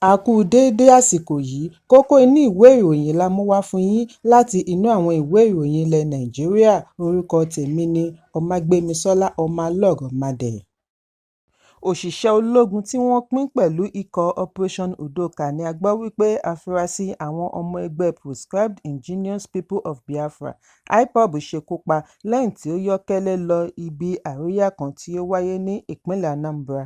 A kú déédé àsìkò yìí. Kókó inú ìwé ìròyìn la mú wá fún yín láti inú àwọn ìwé ìròyìn ilẹ̀ Nàìjíríà. Orúkọ tèmi ni Ọmágbémisọ́lá Ọmọlọ́rọ̀mádé. Òṣìṣẹ́ ológun tí wọ́n pín pẹ̀lú ikọ̀ Operation Udoka ní a gbọ́ wípé afurasí àwọn ọmọ ẹgbẹ́ Proscribed Indigenous People of Biafra (IPOB) ṣekú pa lẹ́yìn tí ó yọ́kẹ́lẹ́ lọ ibi àríyá kan tí ó wáyé ní ìpínlẹ̀ Anambra.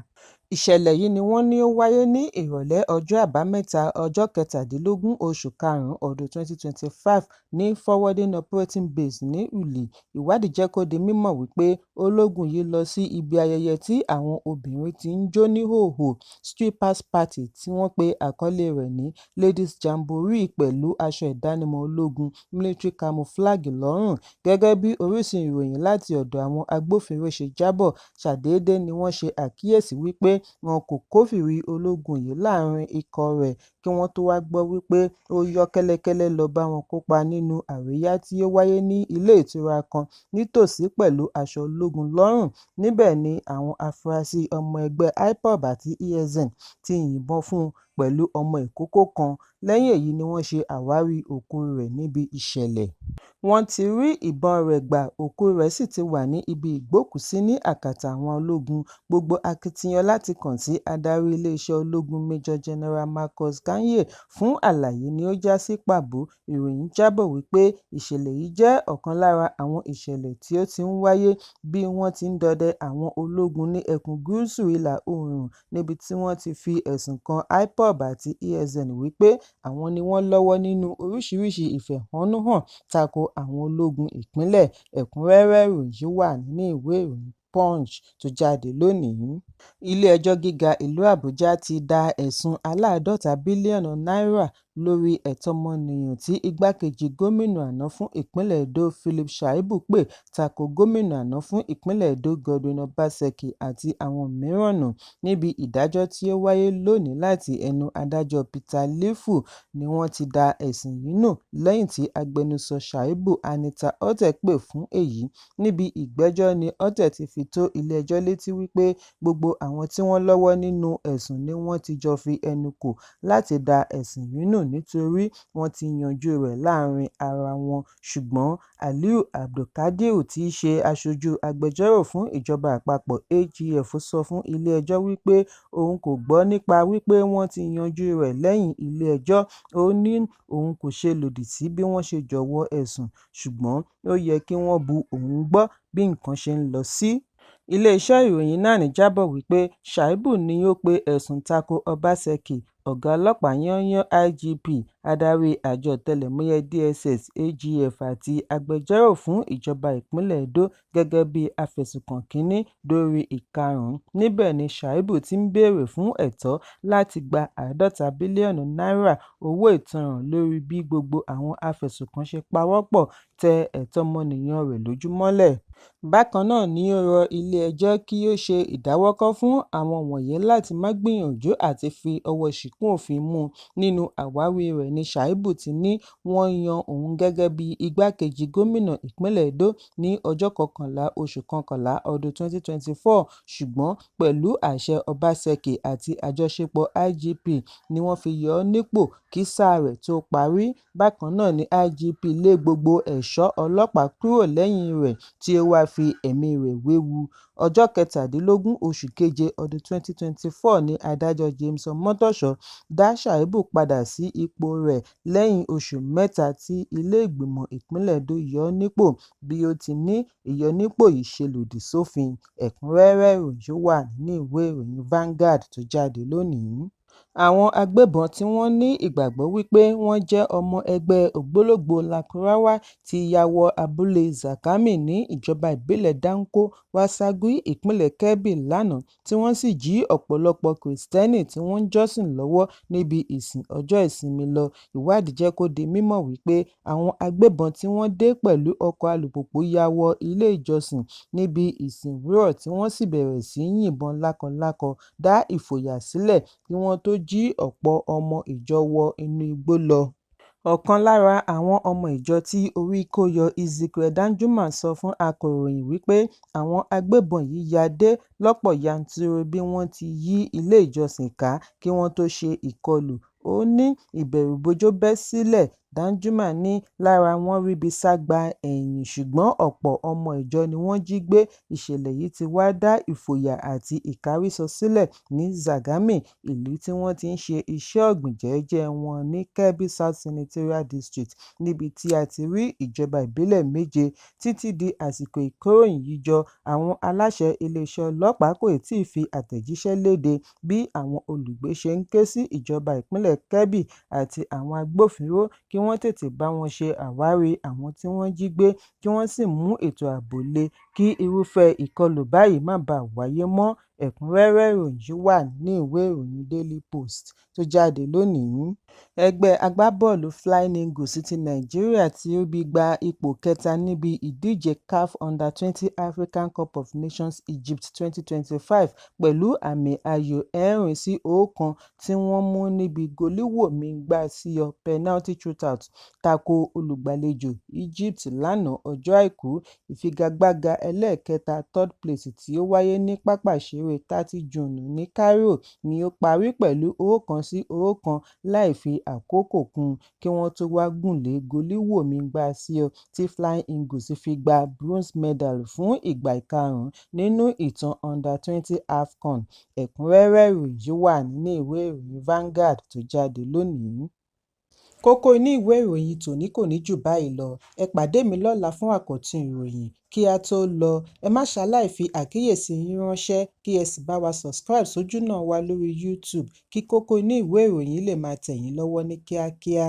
Ìṣẹ̀lẹ̀ yìí ni wọ́n ní ó wáyé ní ìrọ̀lẹ́ ọjọ́ Àbámẹ́ta, ọjọ́ 17 oṣù karùn-ún ọdún 2025 ní Forward Operating Base ní Uli. Ìwádìí jẹ́ kó di mímọ̀ wípé ológun yìí lọ sí ibi ayẹyẹ tí àwọn obìnrin ti ń jó níhòòhò "strippers party" tí wọ́n pe àkọlé rẹ̀ ní "Ladies Jamboree" pẹ̀lú aṣọ ìdánimọ̀ ológun military camouflage lọ́rùn. Gẹ́gẹ́ bí orísun ìròyìn láti ọ̀dọ̀ àwọn agbófinró ṣe jábọ̀, ṣàdédé ni wọ́n ṣe àkíyèsí wípé wọn kò kófìrí ológun yìí láàárín ikọ̀ rẹ̀ kí wọ́n tó wá gbọ́ wípé ó yọ́ kẹ́lẹ́kẹ́lẹ́ lọ bá wọn kópa nínú àríyá tí ó wáyé ní ilé ìtura kan nítòsí pẹ̀lú aṣọ ológun lọ́rùn. Níbẹ̀ ni àwọn afurasí ọmọ ẹgbẹ́ IPOB àti ESN ti yìnbọn fún un pẹ̀lú ọmọ ìkókó kan. Lẹ́yìn èyí ni wọ́n ṣe àwárí òkú rẹ̀ níbi ìṣẹ̀lẹ̀. Wọ́n ti rí ìbọn rẹ̀ gbà, òkú rẹ̀ sì ti wà ní ibi ìgbókùú-sí ní akátá àwọn ológun. Gbogbo akitiyan láti kàn sí adarí iléeṣẹ́ ológun Major General Marcus Kanye fún àlàyé ni ó já sí pàbó. Ìròyìn jábọ̀ wípé ìṣẹ̀lẹ̀ yìí jẹ́ ọ̀kan lára àwọn ìṣẹ̀lẹ̀ tí ó ti ń wáyé bí wọ́n ti ń dọdẹ àwọn ológun ní ẹkùn gúúsù ìlà-oòrùn níbi tí wọ́n ti fi ẹ̀sùn kan IPOB àti ESN wípé àwọn ni wọ́n lọ́wọ́ nínú oríṣiríṣi ìfẹ̀hónúhàn tako àwọn ológun ìpínlẹ̀. Ẹ̀kúnrẹ́rẹ́ ìròyìn yìí wà nínú ìwé ìròyìn Punch tó jáde lónìí. Ilé-ẹjọ́ Gíga ìlú Àbújá ti da ẹ̀sùn aláàdọ́ta bílíọ̀nù náírà lórí ẹ̀tọ́ ọmọnìyàn tí igbákejì gómìnà àná fún ìpínlẹ̀ Edo Philip Shaibu pè tako gómìnà àná fún ìpínlẹ̀ Edo Godwin Obaseki àti àwọn mìíràn nù. Níbi ìdájọ́ tí ó wáyé lónìí láti ẹnu adájọ́ Peter Lifu ni wọ́n ti da ẹ̀sùn yìí nù lẹ́yìn tí agbẹnusọ Shaibu Anita Otse pè fún èyí. Níbi ìgbẹ́jọ́ ní Otse ti fi tó ilé-ẹjọ́ létí wípé gbogbo àwọn tí wọ́n lọ́wọ́ nínú ẹ̀sùn ni wọ́n ti jọ fi ẹnu kò láti da ẹ̀sùn yìí nù nítorí wọ́n ti yanjú rẹ̀ láàárín ara wọn. Ṣùgbọ́n Aliyu Abdulkadir tí í ṣe aṣojú agbẹjọ́rò fún ìjọba àpapọ̀ AGF sọ fún ilé-ẹjọ́ wípé òun kò gbọ́ nípa wípé wọ́n ti yanjú rẹ̀ lẹ́yìn ilé-ẹjọ́. Ó ní òun kò ṣe lòdì sí bí wọ́n ṣe jọ̀wọ́ ẹ̀sùn, ṣùgbọ́n ó yẹ kí wọ́n bu òun gbọ́ bí nǹkan ṣe ń lọ sí. Iléeṣẹ́ ìròyìn NAN jábọ̀ wípé Shaibu ni ó pe ẹ̀sùn tako Obaseki, ọ̀gá ọlọ́pàá yányán IGP, adarí àjọ ọ̀tẹlẹ̀múyẹ́ DSS, AGF àti agbẹjọ́rò fún ìjọba ìpínlẹ̀ Edo gẹ́gẹ́ bí afẹ̀sùnkàn kìíní dórí ìkarùn-ún. Níbẹ̀ ni Shaibu ti ń béèrè fún ẹ̀tọ́ láti gba 50 bílíọ̀nù náírà owó ìtanràn lórí bí gbogbo àwọn afẹ̀sùnkàn ṣe pawọ́pọ̀ tẹ ẹ̀tọ́ ọmọnìyàn rẹ̀ lójú mọ́lẹ̀. Bákan náà ni ó rọ ilé-ẹjọ́ kí ó ṣe ìdáwọ́kọ́ fún àwọn wọ̀nyí láti má gbìyànjú àti fi ọwọ́ ṣìkún òfin mú. Nínú àwáwí rẹ̀ ní Shaibu ti ní wọ́n yan òun gẹ́gẹ́ bí igbákejì gómìnà ìpínlẹ̀ Edo ní ọjọ́ 11 oṣù kọkànlá ọdún 2024, ṣùgbọ́n pẹ̀lú àṣẹ Obaseki àti àjọṣepọ̀ IGP ni wọ́n fi yọ ọ́ nípò kí sáà rẹ̀ tó parí. Bákan náà ni IGP lé gbogbo ẹ̀ṣọ́ ọlọ́pàá kúrò lẹ́yìn rẹ̀ tí ó wá fi ẹ̀mí rẹ̀ wewu. Ọjọ́ 17 oṣù keje ọdún 2024 ní adájọ́ James Omotosho dá Shaibu padà sí ipò rẹ̀ lẹ́yìn oṣù mẹ́ta tí ilé ìgbìmọ̀ ìpínlẹ̀ Edo yọ ọ́ nípò bí ó ti ní ìyọnípò yìí ṣe lòdì sófin. Ẹ̀kúnrẹ́rẹ́ ìròyìn wà nínú ìwé ìròyìn Vanguard tó jáde lónìí. Àwọn agbébọn tí wọ́n ní ìgbàgbọ́ wípé wọ́n jẹ́ ọmọ ẹgbẹ́ ògbólógbòó Lakurawa ti ya wọ abúlé Zalkami ní ìjọba ìbílẹ̀ Danko Wasagu, ìpínlẹ̀ Kebbi lánàá tí wọ́n sì jí ọ̀pọ̀lọpọ̀ Kìrìsìtẹ́nì tí wọ́n ń jọ́sìn lọ́wọ́ níbi ìsìn ọjọ́ ìsinmi lọ. Ìwádìí jẹ́ kó di mímọ̀ wípé àwọn agbébọn tí wọ́n dé pẹ̀lú ọkọ̀ alùpùpù ya wọ ilé ìjọsìn níbi ìsìn òwúrọ̀ tí wọ́n sì bẹ̀rẹ̀ sí í yìnbọn lákọlákọ dá ìfòyà sílẹ̀ kí wọ́n tó jí ọ̀pọ̀ ọmọ ìjọ wọ inú igbó lọ. Ọ̀kan lára àwọn ọmọ ìjọ tí orí kó yọ, Ezekiel Danjuma, sọ fún akọ̀ròyìn wípé àwọn agbébọn yìí ya dé lọ́pọ̀ yanturu bí wọ́n ti yí ilé ìjọsìn ká kí wọ́n tó ṣe ìkọlù. Ó ní ìbẹ̀rùbojo bẹ́ sílẹ̀. Danjuma ní lára wọn ríbi sá gba ẹ̀yìn ṣùgbọ́n ọ̀pọ̀ ọmọ ìjọ ni wọ́n jí gbé. Ìṣẹ̀lẹ̀ yìí ti wá dá ìfòyà àti ìkárísọ sílẹ̀ ní Zagami, ìlú tí wọ́n ti ń ṣe iṣẹ́ ọ̀gbìn jẹ́ẹ́jẹ́ẹ́ wọn ní Kebbi South Senatorial District níbi tí a ti rí ìjọba ìbílẹ̀ méje. Títí di àsìkò ìkóròyìnjọ yìí, àwọn aláṣẹ iléeṣẹ́ ọlọ́pàá kò tíì fi àtẹ̀jíṣẹ́ léde bí àwọn olùgbé ṣe ń ké sí ìjọba ìpínlẹ̀ Kebbi àti àwọn agbófinró kí wọ́n tètè bá wọn ṣe àwárí àwọn tí wọ́n jí gbé kí wọ́n sì mú ètò ààbò le kí irúfẹ́ ìkọlù báyìí má baà wáyé mọ́. Ẹ̀kúnrẹ́rẹ́ ìròyìn yìí wà nínú ìwé ìròyìn Daily Post tó jáde lónìí. Ẹgbẹ́ agbábọ́ọ̀lù Flying Eagles ti Nàìjíríà ti ríbi gba ipò kẹta níbi ìdíje CAF Under-20 African Cup of Nations Egypt 2025 pẹ̀lú àmì ayò 4-1 tí wọ́n mú níbi goliwomi-gbá-sí-ọ penalty shootout tako olùgbàlejò Egypt lánàá ọjọ́ Àìkú. Ìfigagbága ẹlẹ́ẹ̀kẹta third place tí ó wáyé ní pápá ìṣeré 30 June ní Cairo ní ó parí pẹ̀lú 1-1 láì fi àkókò kún kí wọ́n tó wá gùnlé goliwomi-gbá-sí-ọ tí Flying Eagles fi gba bronze medal fún ìgbà ìkarùn-ún nínú ìtàn Under-20 AFCON. Ẹ̀kúnrẹ́rẹ́ ìròyìn yìí wà nínú ìwé ìròyìn Vanguard tó jáde lónìí. Kókó inú ìwé ìròyìn tòní kò ní jù báyìí lọ. Ẹ pàdé mi lọ́la fún àkọ́tún ìròyìn. Kí á tó lọ, ẹ má ṣaláì fi àkíyèsí yín ránṣẹ́ kí ẹ sì bá wa subscribe sójúnà wa lórí YouTube kí kókó inú ìwé ìròyìn lè máa tẹ̀ yín lọ́wọ́ ní kíákíá.